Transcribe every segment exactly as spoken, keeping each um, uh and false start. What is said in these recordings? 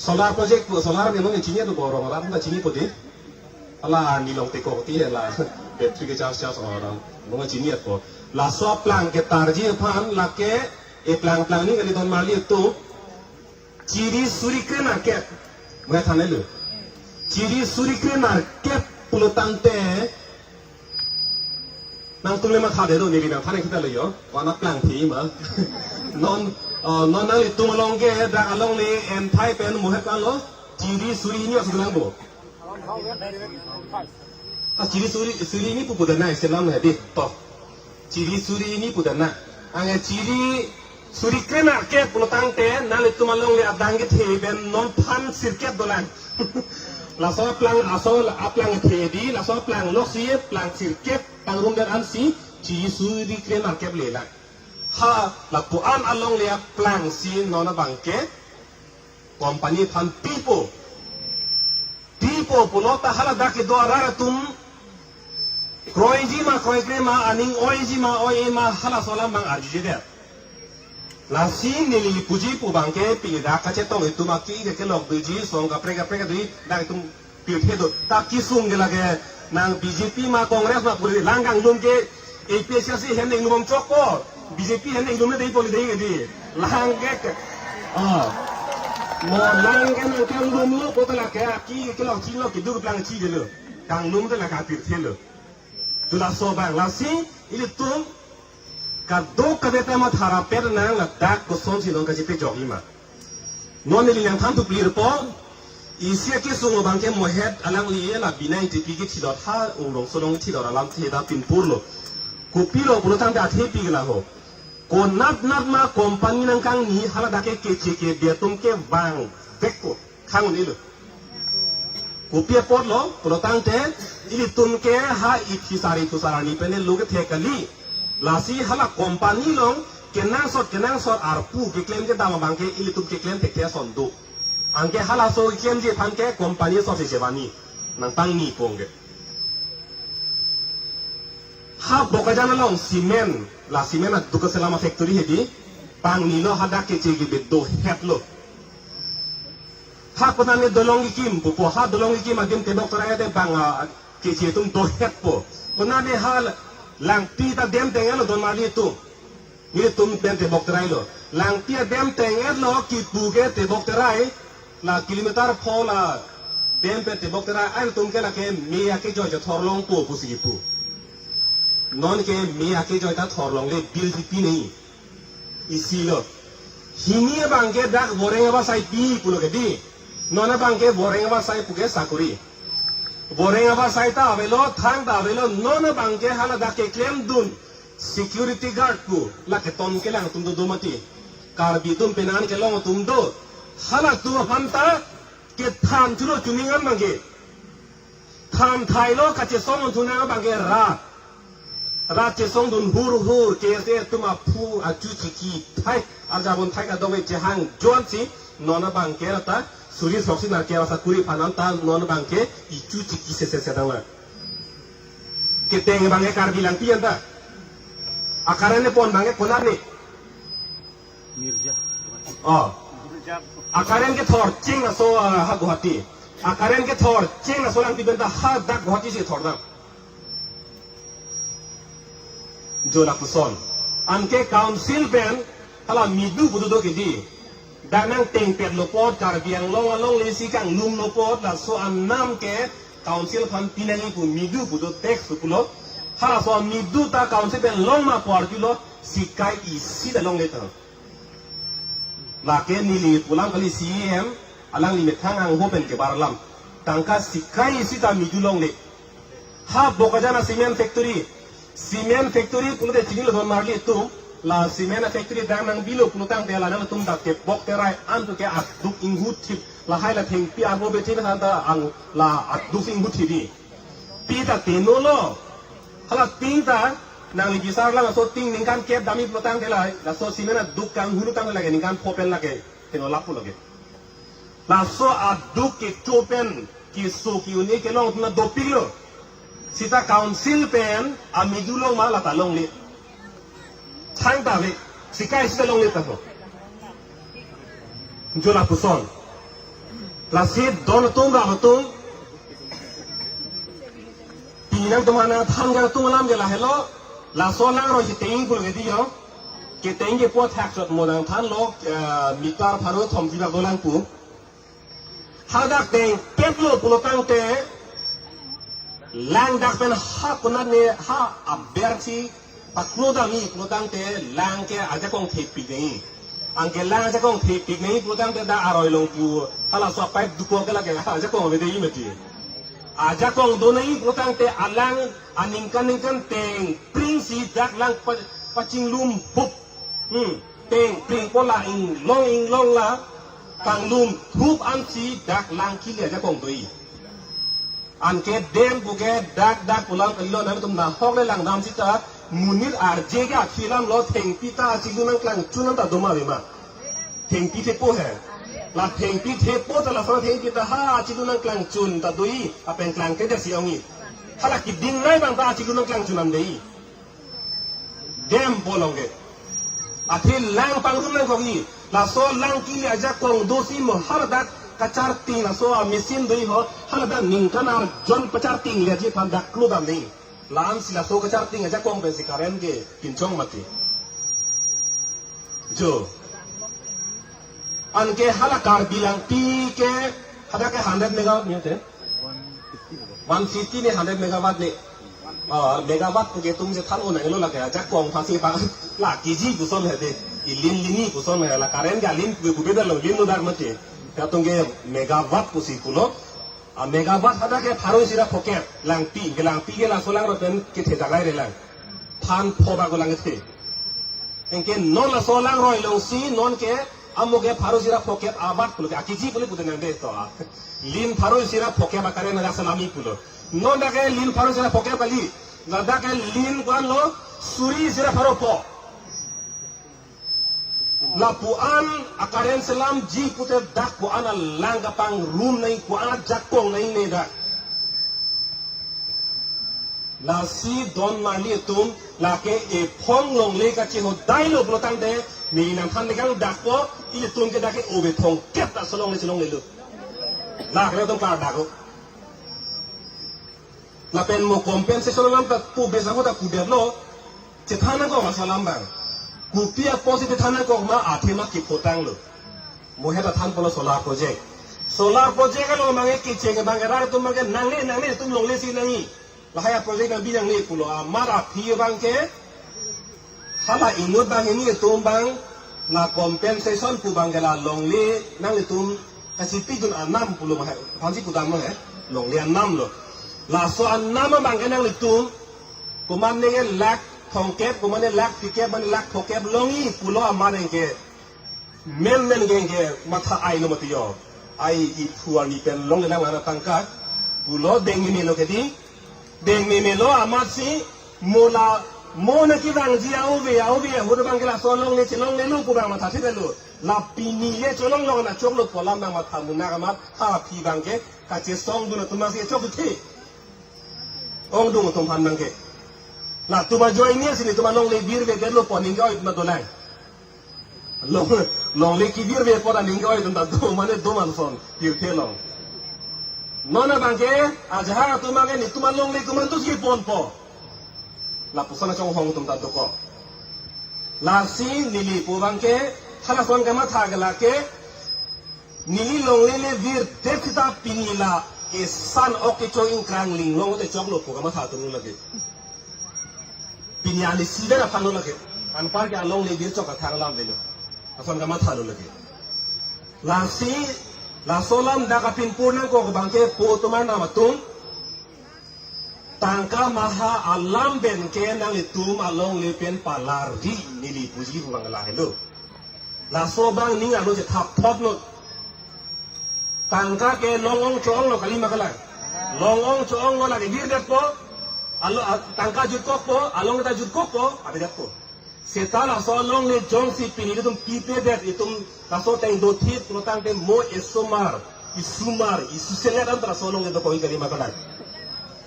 Solar project pu, solar ni nong chini tu borong ram ta chini pudi. Ala ni long teko ti la battery ke charge charge orang. Nong chini ko. Laso aplang ketarji aphan lake eplang plang ni kali don mali tu. Chiri suri krenerkep. Mo than-elo. Chiri suri krenerkep pulo tangte nangtum le matha det do, neli nangthan kita lo yo. Wana plangpi ma. Non, uh, non nanglitum along ke dak along le enthai pen muhet kan lo. Chiri suri ni asuk lang bo. Ah, chiri suri, suri ni pupu dana iselam na di to. Chiri suri ni pu dana. Ange chiri suri krenerkep pulo tangte nanglitum along le adang kethe pen non phan sirkep dolang. Laso aplang, laso aplang kethe di, laso aplang lok si plang sirkep pangrum dan ansi chiri suri krenerkep le lang. Ha, lapu-an along le aplang si non abang ke company aphan pipo. Pipo pulo ta hala dak kedo arat atum kroiji ma kroikre ma, aning oiji ma oi ma, halaso alam abang arjuji det. Lasi neli puji pu abang ke pini dak kachetong itum aki ke kelok doji, song kaprek kaprek doji, dak itum pirthe do. Ta kesung ke lake nang B J P ma Congress ma puri lang kanglum ke A P H L C hem inglum chokpo, B J P hem inglum dei poli dei di. Lang ke. Ah. Mo lang ke nang kanglum lo pu ta lake aki kelok chilo kedo plang chilo. Kanglum ta lake pirthe lo. Tu laso abang lasi ilitum kadokave ta matha rapet nang ladak kosonsi non kachepajokji ma. Non neli nangthan thuplir po, isi akesung abang ke mohet alangli la Bina Ingtipi kethilot ha Umrongso along kethilot alam the da pinpur lo. Kopilo pulo tangte athe pi ke la ho. Konat nat ma company nangkangni hala dak ke keche kebe atum ke vangvek ko. Khang un-elo. Kopi apotlo, pulo tangte, ilitum ke ha ithi sari thu sarani pen lo kethe kali. Lasi hala company along kenangsot kenangsot arpu keklem kedam abang ke ilitum keklem thekthe ason do. Anke halaso keklemji aphan ke company ason si chevangji. Nangpangni pong ke. Ha Bokajan along cement, la cement aduk keselam a-factory hedi, pangnilo hadak keche kebe dohet lo. Ha konane dolong kekim pupo, ha dolong kekim adim tebok terai ate bang, ah, keche atum dohetpo. Konane ha Langpi ta dem teng-etlo don mali atum. Nelitum pen tebok terai lo. Langpi adem teng-etlo kipu ke tebok terai. La kilometer pho la dem pen tebok terai. Ai atum ke lake me akejoi chethorlongpo pusi kipu. Non ke me akejoi ta thorlongle, bill si pi nangji. Isi lo. Hini abang ke dak boreng abasai pi pulo ke di. Non abang ke boreng abasai pu ke sakori. Boreng abasai ta avelo, thang ta avelo, non abang ke hala dak keklemdun security guard pu lake ton kelang atum dodo mati. Karbi atum penan kelong atum do. Halatum aphan ta kethan thulo chuning an abang ke. Than thailo kachesong un thunang abang ke rat. Rat chesongdun hur hur, K S A atum aphu achu chiki thai, arjabon thai kadokave chehang jonsi, non abang ke ta, suri sroksi nar ke rasa kuri phanan ta, non abang ke, ichu chiki se se se dang la. Keteng abang ke Karbi Langpi an ta. Akaren ne pon abang ke konat ne. Mirja. Oh. Akaren kethor cheng laso, ah, ha Guwahati. Akaren kethor cheng laso Langpi pen ta hadak Guwahati si thor dam. Jo lapuson. Anke council pen hala midu pu dodo ke di. Dak nangtengpetlo apot Karbi Anglong alongle si kanglumlo apot laso anam ke council aphan pinangji pu midu pu do tax pu pulo. Halaso midu ta council pen long ma pu arjulo, sikai isi ta longle ta. Lake neli pu alam kali, C E M alangli methang angho pen kebar alam. Tangka sikai isi ta midu longle. Ha Bokajan a-cement factory. Cement factory pulote chinilo don marli atum. La cement a-factory dak nangbilo pulo tangte la nangtum dak tebok terai an pu ke aduk inghu thip. Lahai la thengpi arvo beti na ta ang la aduk inghu thip di. Pi ta tenolo. Hala tin ta nangli bisar lang aso tin ningkan kep damji pulo tangte la, laso cement aduk kanghulu tangte lake ningkan pho pen lake teno lapu lake. Laso aduk kecho pen keso ke-un-e kelong atum ta dopiklo. Seta council pen amidu long ma la ta longle. Thang ta ave, sikai isi ta longle ta ho. Jo lapuson. Lasi don atum rat atum, pinang teman than ke atum alam ke lahelo, laso langroi keteng pulo ke diyo, keteng ke po thak chot mo nangthanlo, eh, meter pharo thom tibak dolang pu. Hadak tengpetlo pulo tangte, lang dak pen ha konat ne ha aber si paklo dam-i pulo tangte lang ke ajakong thepik nang-i. Anke lang ajakong thepik nang-i pulo tangte dak aroi along pu halaso a-pipe dukok ke lake ajakong ave dei mati. Ajakong do nang-i pulo tangte alang aningkan ningkan tengpring si dak lang pa-, pachinglum hup. Hmm. Tengpring po la inglong inglong la panglum thup ansi dak lang kili ajakong do-i. Anke dam pu ke dak dak pulang kilo nangtum nahok le langdam sita monit arje ke akhi alamlo thengpi ta achiklo nangklangchun anta do ma ave ma. Thengpi thepo he. La thengpi thepo ta laso thengpi ta ha achiklo nangklangchun ta do-i, lapen klangkle det si ong-i. Hala keding nai abang ta achiklo nangklangchun an dei. Dam pu along ke. Athe lang pangrum nangkok-i. Laso lang kili ajakong do si mo haladak kacharting laso a-machine do-i ho. Haladak ningkan arjon pacharting le ji aphan dak klo dam nang-i. La-an si laso kacharting ajakong pensi current ke pinchong mati. Jo. Anke hala Karbi Langpi ke, hadak ke hundred megawatt ni te? One fifty ni hundred megawatt ni. Oh, megawatt ke tum je than unang lo lake ajakong pasi pa la kiji puson he de. Ilin lini puson he la current ke alin ku ku beda lo lin lo dak mati. Katung ke megawatt pusi pulo. A megawatt hadak ke pharo isi ra phokep Langpi, ke Langpi ke laso langroi pen kethe dagai re lang. Than pho ba ko lang kethe. Anke non laso langroi along si non ke amo ke pharo isi ra phokep awatt pulo ke akiji pulo putin nang de to a. Lin pharo isi ra phokep a-current na selam-i pulo. Non dak ke lin pharo isi ra phokep kali. Ladak ke lin ko-an lo suri isi ra pharo pho. Lapu-an a-current selamji pute dak ko-an alang kapangrum nang-i ko-an ajakong nang-i ne dak. Lasi don marli atum lake ephong longle kachehodai lo pulo tangte, ne nangthan ne kangdakpo, ilitum ke dak ke ove thongkep ta so longle si longlelo. Lake atum kardaklo. Lapen mo compensation alam ta pu besa ko ta pudetlo, chethan nangkok laso alam abang. Kopi apotsi chethan nangkok ma athema kepotanglo. Mo heta than pulo solar project. Solar project along abang ke kecheng abang ke rat atum abang ke nangne nangne atum longle si nang-i. Lahai a-project nangbi nangne pulo amat aphi abang ke. Hala inut abang ini atum abang la compensation pu abang ke la longle nanglitum kasipidun anam pulo ma he. Aphansi pudamlo he. Longle anam lo. Laso anam abang ke nanglitum komatne ke lakh thongkep, komatne lakh phlikep, mane lakh phokep long-i pulo amat anke. Men men geng ke matha ai lo mati yo. Ai iphu arni pen longle lang ana tangka. Pulo dengmemelo ke di. Dengmemelo amatsi mo la mo nangkevangji a-ove a-ove ahut abang ke laso longle chelonglelo pu abang matha thitelo. La pini le cholonglong ana choklo pu alam abang matha munak amat ha aphi abang ke kachesongdun atum abang si chok thu. Ongdung atum aphan abang ke. Latum ajoine si nelitum alongle birvedetlo pu aning ke-oi atum dolang. Long, longle kebirve apot aning ke-oi atum ta do mane do man son pirthe along. Non abang ke ajahak atum abang ke nelitum alongle komantusi ponpo. Lapuson achonghong atum ta dokok. Lasi neli pu abang ke halason kamatha ke lake neli longle le virdet sita pini la esan ok kecho ingkrang linglong te choklo pu kamatha atum lo lake. Pini ani siver aphan lo lake. Anpar ke alongle vir chok athang alam avelo. Lason kamatha lo lake. Lasi laso alam dak apin pur nangkok abang ke po atum arnam atum. Tangka maha alam pen ke nanglitum alongle pen palar di neli puji pu abang lahelo. Laso abang ning arlo chethap thopnon. Tangka ke long-ong cho-ong lo kali ma kalang. Long-ong cho-ong lo lake virdetpo. Alo, a, tangka jutkokpo, alongle ta jutkokpo, avedetpo. Seta laso alongle jongsi pini ilitum pipedet itum laso ateng dothit pulo tangte mo esomar, isumar, isuselet anta laso alongle dokok-i kali ma kalang.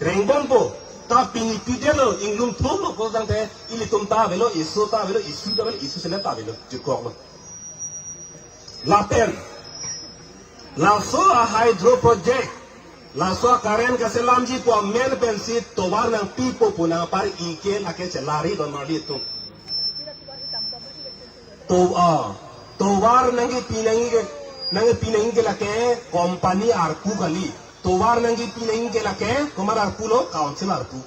Rengbompo, ta pini pidetlo, inglum thumlo pulo tangte ilitum ta avelo, iso ta avelo, isu ta avelo, isuselet ta avelo, jutkoklo. Lapen Laso a hydro project, laso a current kaselamji pu amen pensi tovar nangpipo pu nangpar-i ke lake chelari don marli atum. To, ah, tovar nangkepi nangji ke, nangkepi nangji ke lake company arpu kali. Tovar nangkepi nangji ke lake komat arpu lo, council arpu.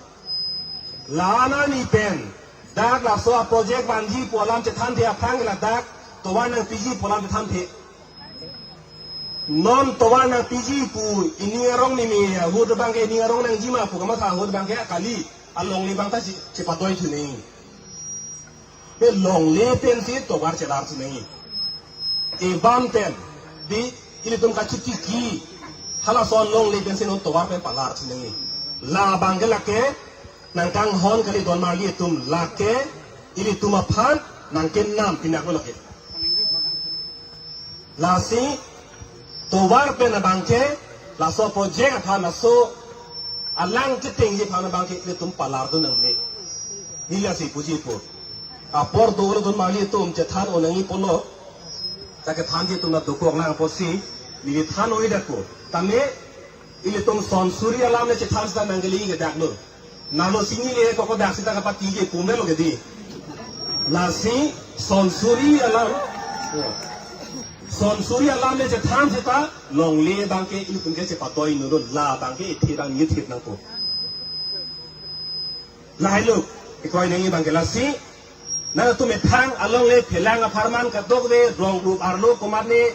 La-an arni pen dak laso a project vanji pu alam chethanthe aphrang ladak tovar nangpiji pu alam chethanthe. Non tovar nangpiji pu ining arong ni me ahut abang ke ining arong nangji ma pu kamatha ahut abang ke kali, alongle abang ta chi, chipadoi thu nangji. Pe longle pensi tovar chelar thu nangji. Ebam pen di ilitum kachitiki, halason longle pensi non tovar pen palar thu nangji. Labang ke lake nangkanghon kali don marli atum, lake ilitum aphan nangkenam pinak lo lake. Lasi tovar pen abang ke laso project aphan laso alang chetengji aphan abang ke ilitum palar dun nangne. Neli lasi puji pu. Apor dolo don marli atum chethan-o nangji pulo. Ta kethanji atum na dokok nang apotsi neli than-o-i dak pu. Tame ilitum son suri alam le chethan seta nangkele ke dak lo. Nalo sini le koko dak seta kapatiji pu me lo ke di. Lasi son suri alam. Son suri alam le chethan seta longle abang ke ilitum ke chepatoi nu do, labang ke ithi abang nithit nangpo. Lahai lo, ikoi nangji abang ke lasi. Nangtum methang alongle phelang apharman kadokave rong rup arlo komatne